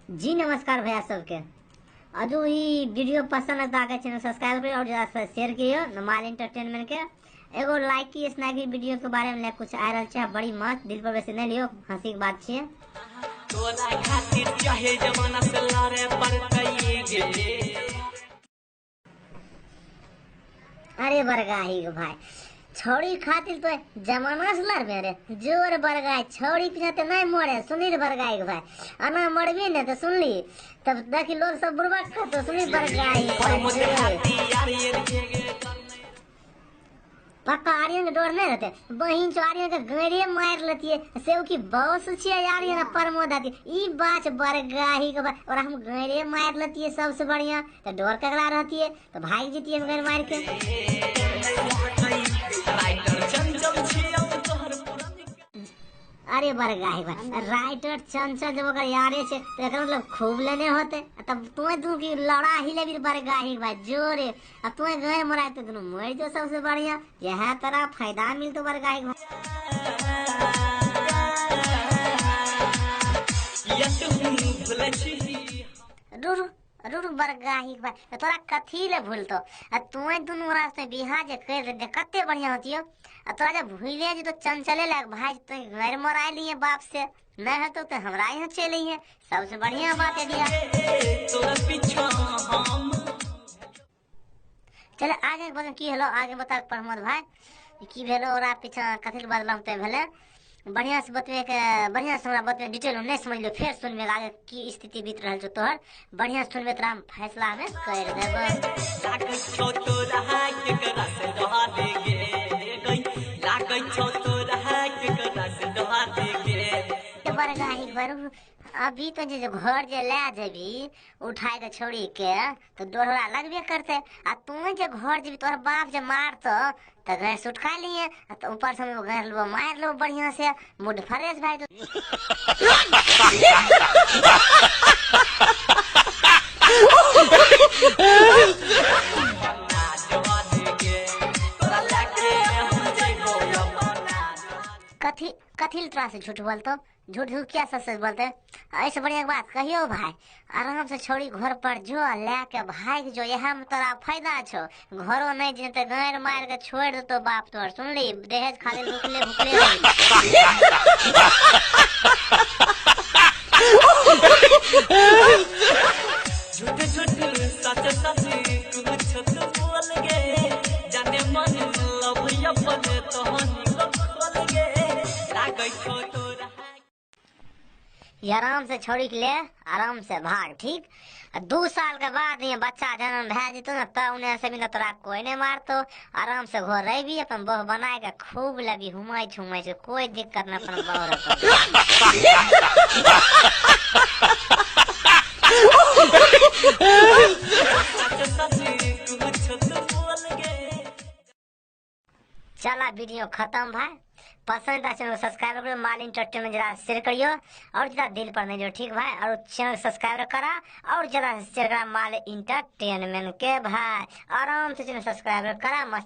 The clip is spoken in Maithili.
जी नमस्कार भैया सबके। अजू ई वीडियो पसंद है तो आके चैनल सब्सक्राइब करियो और ज़्यादा से शेयर करियो। माल एंटरटेनमेंट के एगो लाइक की स्नैक वीडियो के बारे में कुछ आ रहा है, बड़ी मस्त, दिल पर वैसे नहीं लियो, हंसी के बात छे। अरे बरगाही भाई, छौड़ी खातिर तो जमाना से लड़बे रे, जोर बरगाई छौड़ी पीछे तो नहीं मरे। सुनी बरगाई भाई, अना मरबी ने तो सुनली तब देखी लोग सब बुरबक खातो। सुनी बरगाई पक्का आर्यन के डर नहीं रहते, बहिन चो आर्यन के गैरे मार लेती है से की बॉस छे आर्यन प्रमोद आती ई बात बरगाही के और हम गैरे मार लेती है सबसे बढ़िया। तो डर ककरा रहती है तो भाग जीती है गैर मार के। अरे बरगाही भाई, राइटर चंचल जब ओकर यारे छे तो एकर मतलब खूब लेने होते, तब तू तू की लड़ा ही लेबी बरगाही भाई जोरे। अब तू गए मराए तो दुनु मर जो सबसे बढ़िया, यह तरह फायदा मिलतो बरगाही भाई। रुरु बरगाही भाई, तोरा कथी ले भूलतो, आ तू दुनु रास्ते बिहा जे कर दे कते बढ़िया होतियो। आ तोरा जब भूले जे तो चंचले लाग भाई, तो घर मराय लिए बाप से नहीं है तो हमरा यहाँ चले है, सबसे बढ़िया बात है दिया। चलो आगे बता की हेलो, आगे बता प्रमोद भाई की भेलो और पीछा कथी बदलाव ते भेले, बढ़िया से बतवे के, बढ़िया से हमरा बतवे डिटेल नहीं समझ लो, फिर सुनबे आगे की स्थिति बीत रहल छौ तोहर, बढ़िया से सुनबे तोरा हम फैसला में कर देबो। बरगाही बरू अभी तो जे घर जे ले जेबी उठाए के छोड़ी के तो डोहरा लगबे करते, आ तू जे घर जेबी तोहर बाप जे मारतो तो गैस उठका लिए, तो ऊपर से हम घर लो मार लो बढ़िया से मूड फ्रेश भाई। तो कथी कथी तोरा से झूठ बोलतो, झूठ झूठ क्या सच सच बोलते। ऐसे बढ़िया बात कहियो भाई, आराम से छोड़ी घर पर जो ले के भाग जो, यहाँ में तोरा फायदा छो, घरो नहीं जीते गैर मार के छोड़ देतो बाप तोर। सुनली दहेज खाली भूखले भूखले। झूठ झूठ सच सच कुछ तो बोल गे, जाने मन लव अपन तोहनी खोल गे, लागै छो तोरा। आराम से छोड़ी के ले आराम से भाग, ठीक। 2 साल के बाद ये बच्चा जन्म भए जेतो ना तब उन्हें से भी ना तोरा कोई नहीं मारतो, आराम से घर रही भी अपन बह बनाए के खूब लगी हुमाई छुमाई से कोई दिक्कत ना अपन बह रहतो। चला वीडियो खत्म भाई, पसंद आए चैनल सब्सक्राइब करो, माल एंटरटेनमेंट जरा शेयर करियो और जरा दिल पर नहीं जो, ठीक भाई। और चैनल सब्सक्राइब करा और जरा शेयर करा माल एंटरटेनमेंट के भाई, आराम से चैनल सब्सक्राइब करा मस्त।